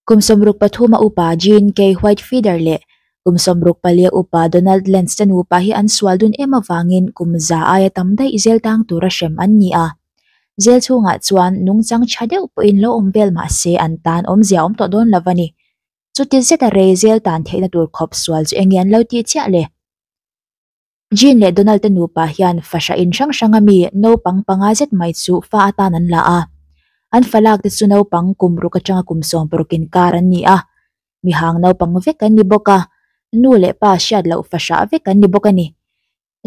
Kum 63 a upa Jean Kay Whitefeather leh kum 64 a upa Donald Lentz te nupa hi an sual dun em avangin kum 100 aia tam daih zel tang tura hrem an ni a. Zel chhungah chuan nungchang tha deuh pawhin lo awm vel mah se an tan awmzia awm tawh dawn lo a ni. Chuti zeta rei zel tan theihna tur khawp sual chu enge an lo tih chiah le? Jean leh Donald te nupa hian fahra in hrang hranga mi naupang panga zet mai chu fa atan an la a. An falak te chu naupang kum ruk atanga kum 60 inkar an ni a. Mihang naupang vek an ni bawk a, nu leh pa hriat loh fahra vek an ni bawk a ni.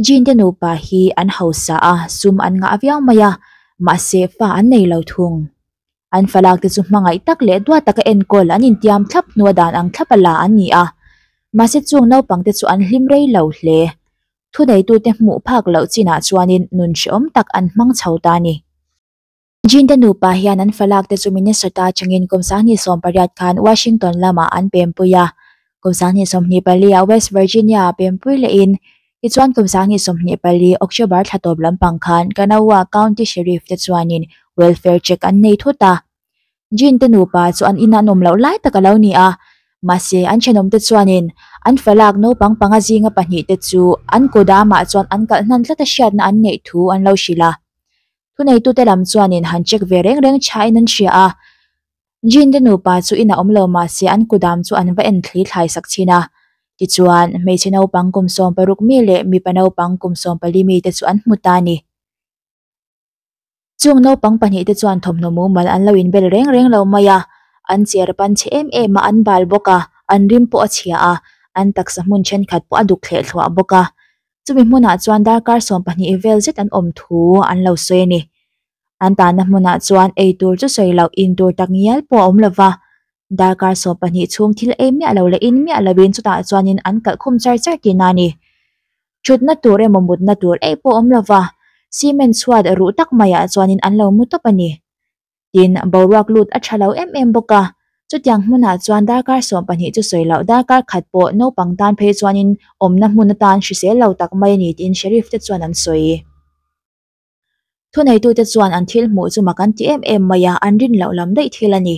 Jean te nupa hi an hausa a, sum an ngah viau mai a, mahse fa an nei lo thung. An falak te chu hmangaih tak leh duat taka enkawl an intiam thlap hnua dan ang thlap a la an ni a. Mahse chung naupang te chu an hlim rei lo hle. Thuneitute hmuh phak loh chinah chuanin nun hrehawm tak an hmang chho ta a ni. Jean te nupa hian an falak te chu Minnesota atangin kum 2018 khan Washington lamah an pempui a. Kum 2024 ah West Virginia ah pempui lehin Tichuan kum 2024 October thla tawp lampang khan Kanawha County Sheriff te chuanin welfare check an nei thut a. Jean te nupa chu an ina an awm loh lai tak a lo ni a. Mahse an thenawm te chuanin an falak naupang panga zinga pahnih te chu an kudamah chuan an kalh hnan tlat a hriatna an neih thu an lo hrilh a. Thuneitute lam chuanin han check ve reng reng thain an hria a. Jean te nupa chu inah awm lo mahse an kudam chu an va en thli thlai sak thin a. Tichuan, hmeichhe naupang kum 16 mi leh mipa naupang kum 14 mi te chu an hmu ta a ni. Chung naupang pahnih te chuan thawmhnaw mumal an lo inbel reng reng lo mai a, an cher pan chhe em em a, an bal bawk a, an rim pawh a chhia a, an taksa hmun thenkhat pawh a duk thleh thluah bawk a. Chumi hmunah chuan darkar 12 vel zet an awm thu an lo sawi a ni. An tanna hmunah chuan ei tur chu sawi loh in tur tak ngial pawh a awm lo va. Darkar 12 chhung thil ei miah lo leh in miah lovin chutah chuanin an kalh khum char char tihna a ni. Thutna tur emaw mutna tur ei pawh a awm lo va, cement chhuat ruh tak maiah chuanin an lo mu tawp a ni. Tin, boruak lut a tha lo em em bawk a, chutiang hmunah chuan darkar 12 chu sawi loh darkar khat pawh naupang tan phei chuanin awmna hmun atan hrisel lo tak mai a ni tiin Sheriff te chuan an sawi. Thuneitute chuan an thil hmuh chu mak an ti em em mai a, an rin loh lam daih thil a ni.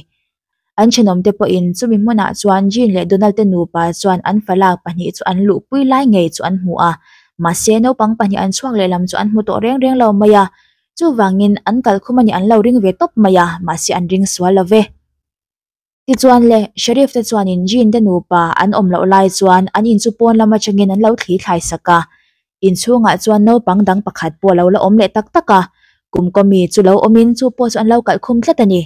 An thenawm te pawhin chumi hmunah chuan Jean leh Donald te nupa chuan an falak pahnih chu an luhpui lai ngei chu an hmu a, mahse naupang pahnih an chhuak leh lam chu an hmu tawh reng reng lo mai a, chuvangin an kalkhum a nih an lo ring ve tawp mai a, mahse an ring sual lo ve. Tichuan le, Sheriff te chuanin Jean te nupa an awm loh lai chuan an in chu pawn lam atangin an lo thli thlai sak a. Inchhungah chuan naupang dang pakhat pawh a lo la awm leh tak tak a, kum kaw mi chu lo awmin chu pawh chu an lo kalh khum tlat a ni.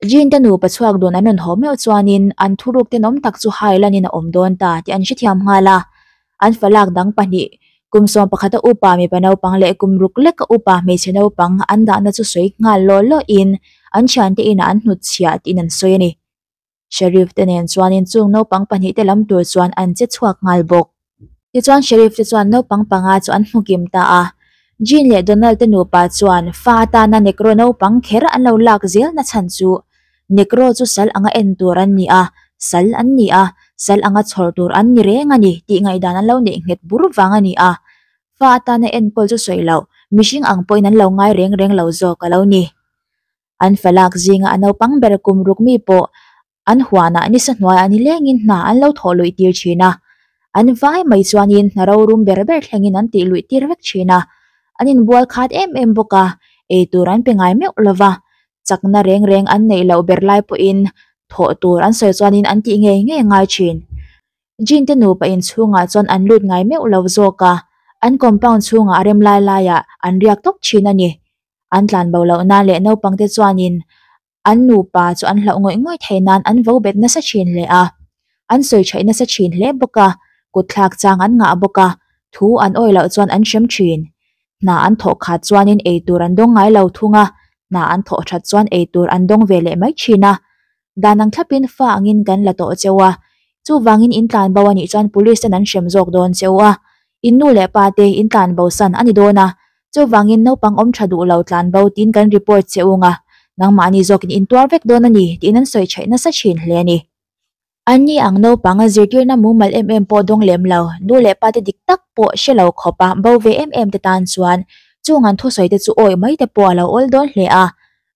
Jean te nupa chhuak dun an rawn haw meuh chuanin an thuruk tenawm tak chu hai lanin a awm dawn ta tih an hrethiam nghal a. An falak dang pahnih, kum 11 a upa mipa naupang leh kum ruk lek a upa hmeichhe naupang an dahna chu sawi nghal law law in an thiante inah an hnut chhiah tiin an sawi a ni. Sheriff te nen chuanin chung naupang pahnih te lam tur chuan an che chhuak nghal bawk. Tichuan Sheriff te chuan naupang panga chu an hmu kim ta a. Jean leh Donald te nupa chuan fa atana Negro naupang kher an lo lak zel na chhan chu Negro chu sal anga en tur an ni a, sal an ni a, sal anga chhawr tur an ni reng a ni tih ngaihdan an lo neih nghet bur vang a ni a. Fa atana enkawl chu sawi loh, mihring ang pawhin an lo ngai reng reng lo zawk a lo ni. An falak zinga a naupang ber kum ruk mi pawh an huanah nisa hnuaiah nilengin hna an lo thawh luih tir thin a. An vai mai chuanin hna rorum ber ber thlengin an tih luih tir vek thin a. An inbual khat em em bawk a, ei tur an pe ngai meuh lova. Chakna reng reng an neih loh ber lai pawhin thawh tur an sawi chuanin an tih ngei ngei ngai thin. Jean te nupa inchhungah chuan an lut ngai meuh lo zawk a, an compound chhungah a rem lai laiah an riak tawp thin a ni. An tlan bo loh nan leh naupang te chuanin an nupa chu an hlauh ngawih ngawih thei nan an vo bet nasa thin hle a. An sawi thaih nasa thin hle bawk a, kut thlak chang an ngah bawk a, thu an awi loh chuan an hrem thin. Hna an thawh khat chuanin ei tur an dawng ngai lo thung a, hna an thawh that chuan ei tur an dawng ve leh mai thin a. Dan ang thlapin fa angin kan la tawh cheu a, chuvangin in tlan bo a nih chuan police ten an hrem zawk dawn cheu a, in nu leh pa te in tlan bo san a ni dawn a, chuvangin naupang awm tha duh lo tlan bo tiin kan report che ung a, nangmahni zawkin in tuar vek dawn a ni tiin an sawi thaih nasa thin hle a ni. An ni ang naupang a zirtirna mumal em em pawh dawng lem lo, nu leh pa te dik tak pawh hre lo khawp a bo ve em em te tan chuan chung an thusawi te chu awih mai te pawh a lo awl dawn hle a,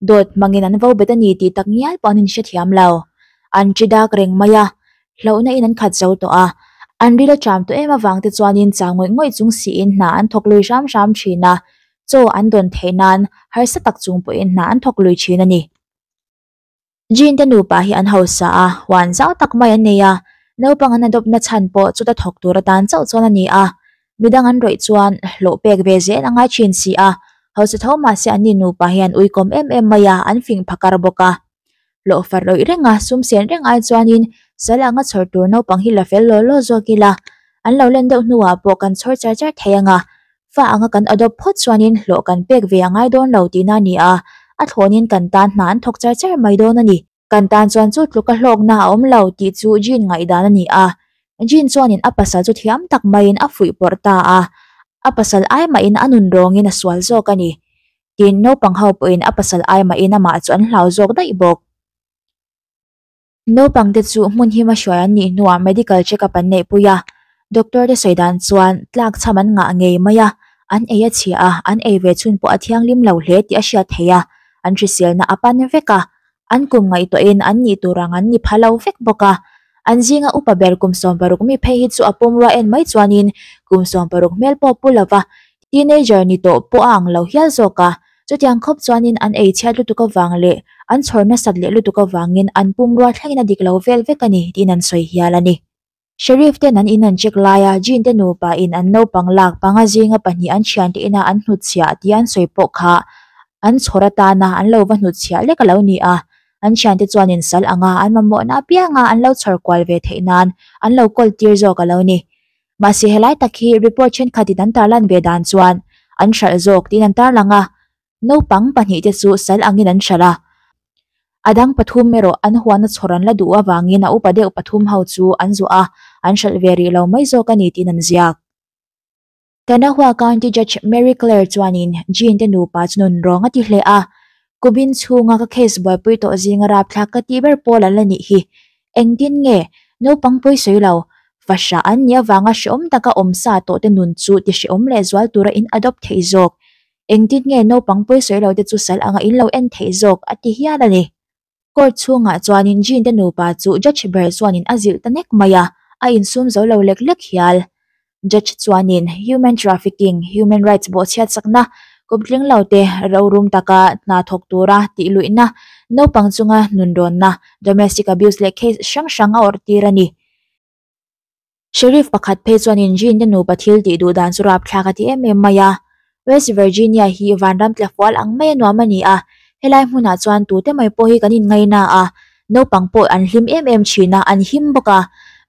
dawt hmangin an vo bet a ni tih tak ngial pawh an inhrethiam lo. An ṭi dak reng mai a, hlauhna in an khat zo tawh a. An ril a ṭam tawh em avang te chuanin chau ngawih ngawih chung siin hna an thawk lui hram hram ṭhin a, chaw an dawn theih nan harsa tak chung pawhin hna an thawk lui ṭhin a ni. Jean te nupa hi an hausa a, huan zau tak mai an nei a, naupang an adopt na chhan pawh chuta thawk tur atan chauh chuan a ni a, midang an rawih chuan hlawh pek ve zel a ngai thin si a, hausa tho mahse an ni nupa hian uikawm em em mai a, an fing phakar bawk a. Hlawh far rawih reng a, sum sen reng ai chuanin sal anga chhawr tur naupang hi la fel law law zawk ila, an lo len deuh hnuah pawh kan chhawr char char thei ang a, Fa anga kan adopt phawt chuanin hlawh kan pek ve a ngai dawn lo tihna a ni a, a thlawnin kan tan hna an thawk char char mai dawn a ni. Kan tan chuan chu tluka hlawkna a awm lo tih chu Jean ngaihdan a ni a. Jean chuanin a pasal chu thiam tak maiin a fuih pawrh ta a, a pasal ai mahin a nun rawngin a sual zawk a ni. Tin, naupang ho pawhin a pasal ai mahin amah chu an hlau zawk daih bawk. Naupangte chu hmun hima hruai an nih hnuah medical check up an neihpui a, doctor te sawi dan chuan tlak chham an ngah ngei mai a, an ei a chhia a, an ei ve chhun pawh a thianghlim lo hle tih a hriat theih a, an hriselna a pan vek a, an kum ngaihtuahin an nih tur ang an ni pha lo vek bawk a, an zinga upa ber kum 16 mi phei hi chu a pumrua en mai chuanin kum 16 hmel pawh pu lova Teenager ni tawh pawh a ang lo hial zawk a, chutiang khawp chuanin an ei chhiat lutuk avang leh an chhawr nasat leh lutuk avangin an pumrua thlengin a dik lo vel vek a ni tiin an sawi hial a ni. Sheriff ten an in an check laia Jean te nupa in an naupang lak panga zinga pahnih an thiante ina an hnutchhiah tia an sawi pawh kha an chhawr atana an lo va hnutchhiah lek a lo ni a, an thiante chuanin sal anga an mamawhna apianga an lo chhawr kual ve theih nan an lo kawl tir zawk a lo ni. Mahse helai tak hi report thenkhatin an tarlan ve dan chuan an hralh zawk tiin an tarlang a, naupang pahnihte chu sal angin an hralh a. A dang pathum erawh an huana chhawr an la duh avangin a upa deuh pathum ho chu an zuah a, an hralh ve rih lo mai zawk a ni tiin an ziak. Kanawha County Judge Mary Clare chuanin Jean te nupa chu nun rawng a ti hle a, Kumin chhunga ka case buaipui tawh zinga rapthlak ka tih ber pawl an la nih hi. Engtin nge? Naupang pawi sawi lo. Fahrah an nih avanga hrehawm taka awm sa tawh te nun chu ti hrehawm leh zual tura in adopt theih zawk. Engtin nge naupang pawi sawi lo te chu sal anga in lo en theih zawk a ti hial a ni. Court chhungah chuanin Jean te nupa chu judge ber chuanin a zilh ta nek mai a, a insum zo lo lek lek hial. Judge chuanin human trafficking, human rights bawhchhiat sakna, kumtling lo te rorum taka hna thawk tura tih luihna, naupang chunga nunrawnna, domestic abuse leh case hrang hrang a awrh tir a ni. Sheriff pakhat phei chuanin Jean te nupa thil tih duh dan chu rapthlak a ti em em mai a. West Virginia hi vanram tlafual ang mai a nuam a ni a, helai hmunah chuan tute mai pawh hi kan inngaina a, naupang pawh an hlim em em thin a, an him bawk a.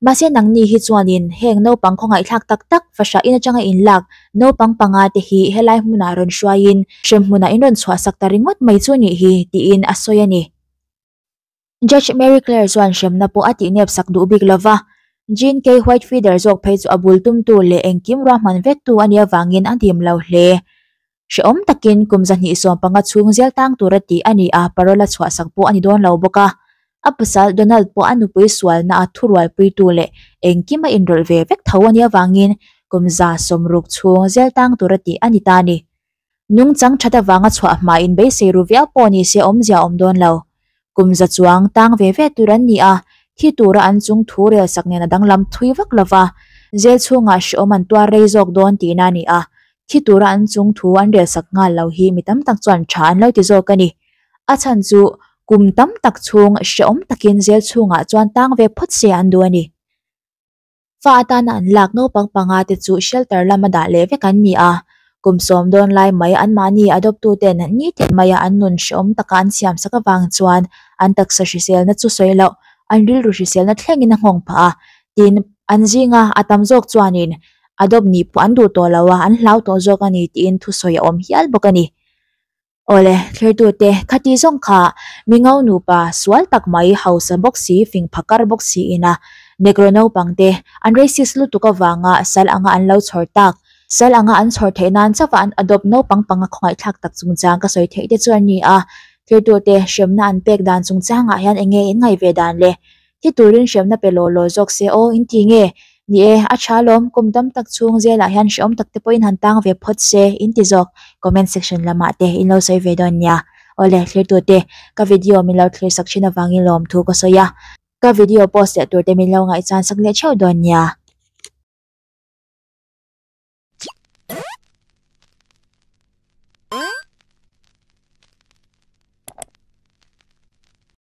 Mahse nangni hi chuanin heng naupang khawngaihthlak tak tak fahrah in atanga inlak naupang panga te hi helai hmunah rawn hruaiin hremhmunah in rawn chhuahsak ta ringawt mai chu nih hi tiin a sawi a ni. Judge Mary Clare chuan hremna pawh a tihnep sak duh bik lova, Jean K. Whitefeather zawk phei chu a bul tumtu leh engkim ruahman vektu a nih avangin a dim lo hle. Hrehawm takin kum 215 chhung zel tang tura tih a ni a, parole a chhuahsak pawh a ni dawn lo bawk a. A pasal Donald pawh a nupui sualna a thurualpuitu leh engkim a inrawlh ve vek tho a nih avangin kum 160 chhung zel tang tura tih a ni ta a ni. Nungchang that avanga chhuah hmain beisei ru viau pawh ni se awmzia a awm dawn lo. Kum za chuang tang ve ve tur an ni a, thi tura an chung thu rel sak nen a danglam thui vak lo va, jail chhungah hrehawm an tuar rei zawk dawn tihna a ni a, thi tura an chung thu an rel sak nghal lo hi mi tam tak chuan tha an lo ti zawk a ni. A chhan chu kum tam tak chhung hrehawm takin jail chhungah chuan tang ve phawt se an duh a ni. Fa atana an lak naupang panga te chu shelter lama dah leh vek an ni a, kum sawm dawn lai mai anmahni adopt tuten nitin maia an nun hrehawm taka an siam sak avang chuan an taksa hriselna chu sawi loh an rilru hriselna thlengin a nghawng phah a, tin an zinga a tam zawk chuanin adopt nih pawh an duh tawh lo a, an hlau tawh zawk a ni tiin thusawi a awm hial bawk a ni. Awle, thlertute, khati zawng kha mi ngo nupa sual tak mai hausa bawk si, fing phakar bawk si ina Negro naupangte an racist lutuk avanga sal anga an lo chhawr tak, sal anga an chhawr theih nan chauha an adopt naupang panga khawngaihthlak tak chungchang ka sawi theih te chu an ni a. Thlertute, hremna an pek dan chungchangah hian enge in ngaih ve dan le? Thi turin hremna pe law law zawk se aw, in ti nge? Ni e, a tha lawm, kum tam tak chhung zelah hian hrehawm tak te pawhin han tang ve phawt se, in ti zawk. Comment section lamah te in lo sawi ve dawn nia. Awle, thlirtute, ka video min lo thlir sak thin avangin lawmthu ka sawi a. Ka video post leh tur te min lo ngaihchan sak leh theuh dawn nia.